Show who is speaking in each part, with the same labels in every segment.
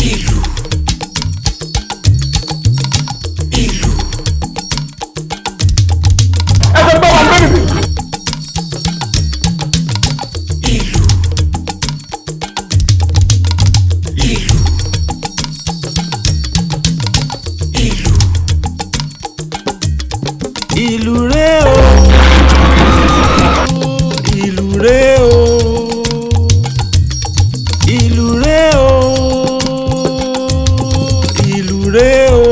Speaker 1: Ìlù. Ìlù.
Speaker 2: Ẹ sọ pé wà lórí mi.
Speaker 1: Ìlù. Ìlù. Ìlù.
Speaker 3: Ìlú rẹ o, ìlú rẹ o, ìlú rẹ o, ìlú rẹ o,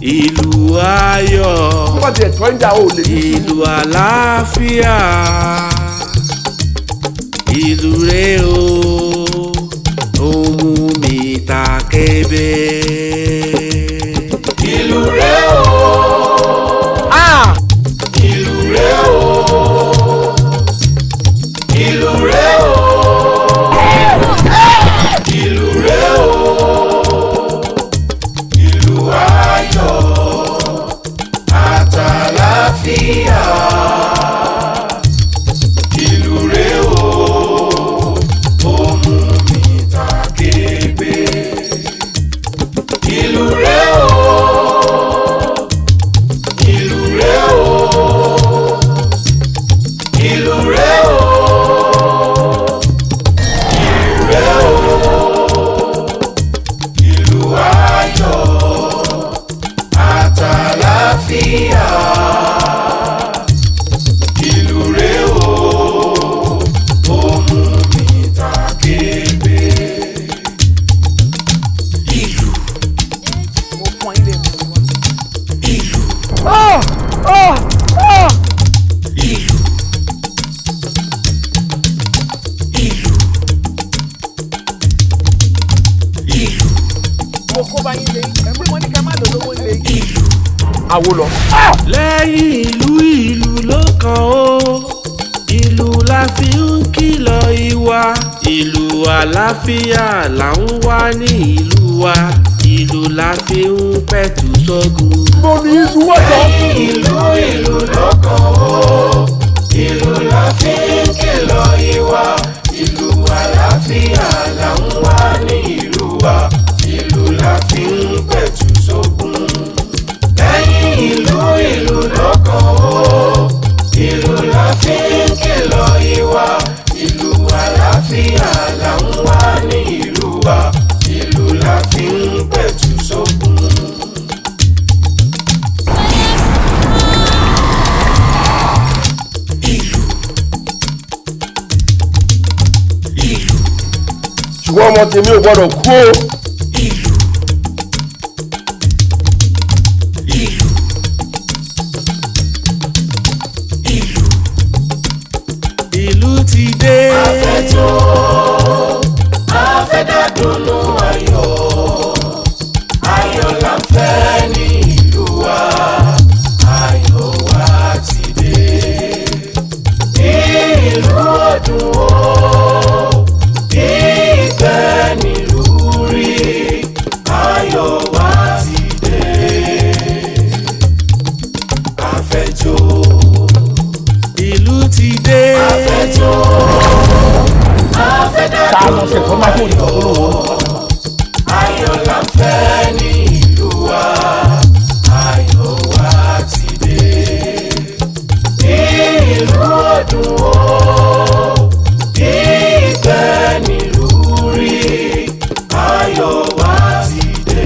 Speaker 3: ìlú ayọ̀,
Speaker 2: Tó bá tiẹ̀ tọ́ ń jà, ó lè ní.
Speaker 3: Ìlú àlàáfíà, ìlú rẹ o, ó mú mi ta kébé.
Speaker 1: Ìlù rẹ o. Ìlù rẹ o. Ìlù rẹ o. Ìlù rẹ o. Ìlù ayọ̀ àtàlàfíà. Ìlù rẹ o. Ó mú mi ta kébé. Ìlù rẹ o. Ìlù rẹ o. Ìlù rẹ o. Ìlù rẹ o. Ìlù ayọ̀ àtàlàfíà. Ìlù rẹ o. Ó mú mi ta kébé. Ìlù.
Speaker 4: Mo pọ́n ilé mi wá.
Speaker 1: Ìlù. Ìlù. Ìlù. Ìlù.
Speaker 4: Mo kó bá yín lé yín. Ẹ̀ ń bí mo ní kẹ́ má lò lówó lé yín.
Speaker 1: Ìlù.
Speaker 2: Àwo lọ.
Speaker 3: Lẹ́yìn ìlú, ìlú ló kàn ó. Ìlú la fi ń kìlọ̀ ìwà. Ìlú àlàáfíà là ń wá ní ìlú wa. Ìlú la fi ń pẹ̀tù sógun.
Speaker 2: Mo ní iṣu wọ́jọ́.
Speaker 1: Ìlú, ìlú lọ́kàn o. Ìlú la fi ń kìlọ̀ ìwà. Ìlú àlàáfíà là ń wá ní ìlú wa. Ìlú la fi ń pẹ̀tù sógun. Lẹ́yìn ìlú, ìlú lọ́kàn o. Ìlú la fi ń kìlọ̀ ìwà. Ìlú àlàáfíà là ń wá ní ìlú wa. Ìlú la fi ń pẹ̀tù sógun. Ìlù. Ìlù.
Speaker 2: Ṣùgbọ́n ọmọ tèmi ò gbọ́dọ̀ kú o.
Speaker 1: Ìlù. Ìlù. Ìlù.
Speaker 3: Ìlú ti dé.
Speaker 1: Afẹ́jọ́ afẹ́dádùnú ayọ̀, ayọ̀ la ń fẹ́ ní ìlú wa, ayọ̀ wa ti dé. Ìlú ọdún o, ìgbẹ́ nílùú rí, ayọ̀ wa ti dé. Afẹ́jọ́
Speaker 3: Ìlú ti dé.
Speaker 1: afẹ́jọ́
Speaker 2: Ta ló ṣe tó máa fún ìtọ́ tó lówó?
Speaker 1: Ayọ̀ la ń fẹ́ ní ìlú wa, ayọ̀ wa ti dé. Ìlú ọdún o, ìgbẹ́ nílùú rí, ayọ̀ wa ti dé.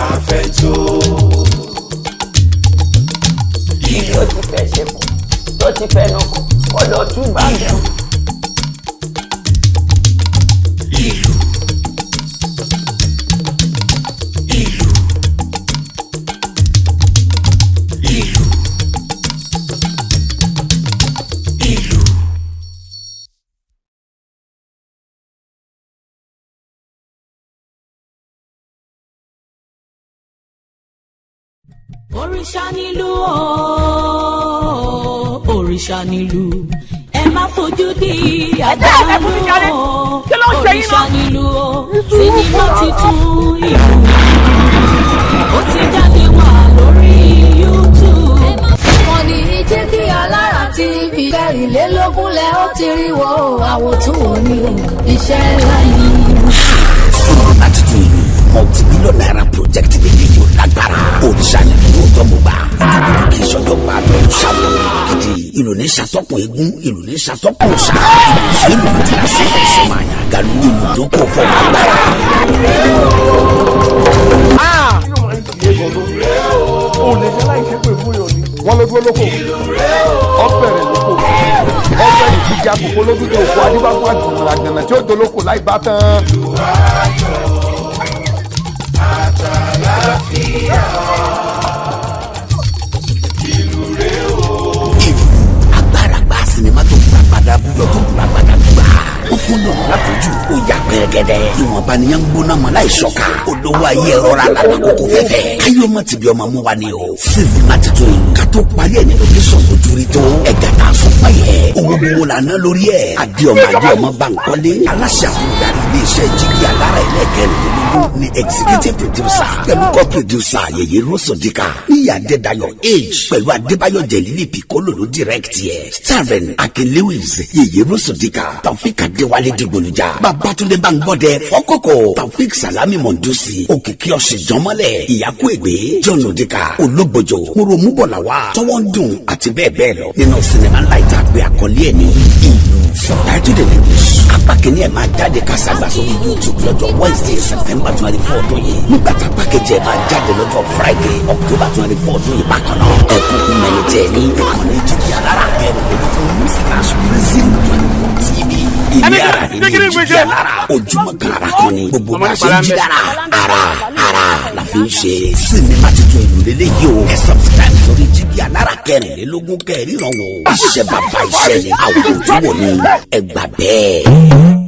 Speaker 1: Afẹ́jọ́.
Speaker 5: Tó ti fẹ́ ṣe kù, tó ti fẹ́ nu kù, kó lọ tún bá bẹ̀rù.
Speaker 1: Ìlù. Ìlù. Ìlù. Ìlù.
Speaker 6: Òrìṣà nílùú o, òrìṣà nílùú, ẹ má fojú di àdánù o.
Speaker 4: Kí ló ń ṣe yín
Speaker 6: Òrìṣà
Speaker 4: náà?
Speaker 6: nílùú o, sinimá titun Ìlú, ó ti jáde wá lórí YouTube. Iṣẹ́ ńlá ni.
Speaker 7: Sinimá tuntun yìí, multi-billion naira project lè ní yóò lágbára. Òrìṣà ni lóòótọ́, mo gbà. Gudugudu kì í sọjọ́ gba tó ṣàwọn gidi. Ìlú ní ṣàtọ́kùn eégún, ìlú ní ṣàtọ́kùn ṣá. Ìlú ìlú tí a sì fẹ́ sọ máa yàn galu ìlú tó kò fọ agbára.
Speaker 2: O lè jẹ́ láì ṣe pé fún yọ ni. Wọ́n ló dúró lóko, ọbẹ̀rẹ̀ lóko, ọbẹ̀ ìdíje àkókò lójú tó kó adébáfún àgbọ̀nà àgbọ̀nà tí ó dolóko láì bá tán.
Speaker 7: Ìlú agbára gba sinimá tó kura gbada búyọ, tó kura gbada gbà. Ó fún lòlù láfojú, ó yà pẹ́rẹ́gẹ́dẹ́. Ìwọ̀nba nìyẹn ń gbóná mọ́ láì ṣọ́ka. Olówó ayé rọra lànà kókó fẹ́fẹ́. Káyọ̀ ọmọ tìbí ọmọ mú wa ni o. Sinimá tuntun yìí ká tó parí ẹ̀ ní location ojú rí tó. Ẹ̀gá tá a sọ fún yẹ. Owó gbowó la ná lórí ẹ̀. Adéọmọ Adéọmọ Bankole, aláṣẹ àtúndarí iléeṣẹ́ Jígí Alára ẹlẹ́kẹrìnlélógún, ní executive producer pẹ̀lú co-producer Yèyé Rọ́sọ̀díkà, Níyà Adédayọ̀ Age pẹ̀lú Adébáyọ̀ Jẹ̀lílì Piccolo ló direct yẹ. Starring Akin Lewis, Yèyé Rọ́sọ̀díkà, Taofik Adéwálé Dìgbòlùjà, Babatunde Bangbọ́dẹ Fọ́kọ̀kọ̀, Taofik Salami Mọ̀ndúsì, Òkìkí Ọ̀sìnjọ́mọ́lẹ̀, Ìyákú Ègbé, John Odika, Ológbòjò, Moromugbọ̀làwà, Tọwọ́ ń dùn àti bẹ́ẹ̀ bẹ́ẹ̀ lọ. Nínú sinimá ńlá ìta pé àkọlé ẹ̀ ní Ìlú, subtitled in English. Apá kìíní ẹ̀ máa jáde kásàgbà sórí YouTube lọ́jọ́ Wednesday, September 24 ọdún yìí, nígbà tá apá kejì ẹ̀ máa jáde lọ́jọ́ Friday, October 24 ọdún yìí bákan náà. Ẹ kúkú mẹ́ni tẹ̀ ní ìkànnì Jíjí Alára 24/Prism 24 TV. Ilé ara nílé Jíjí Alára, ojúmọ́ kan ara kan ni gbogbo bá ṣe ń jí dára ara ara la fi ń ṣe. Sinimá tuntun Ìlú lélẹ́yìí o. Ẹ subscribe sórí Jíjí Alára 24 kẹrìnrán wo. Iṣẹ́ bàbá iṣẹ́ ni, àwọn ojú wo ni ẹ gbà bẹ́ẹ̀.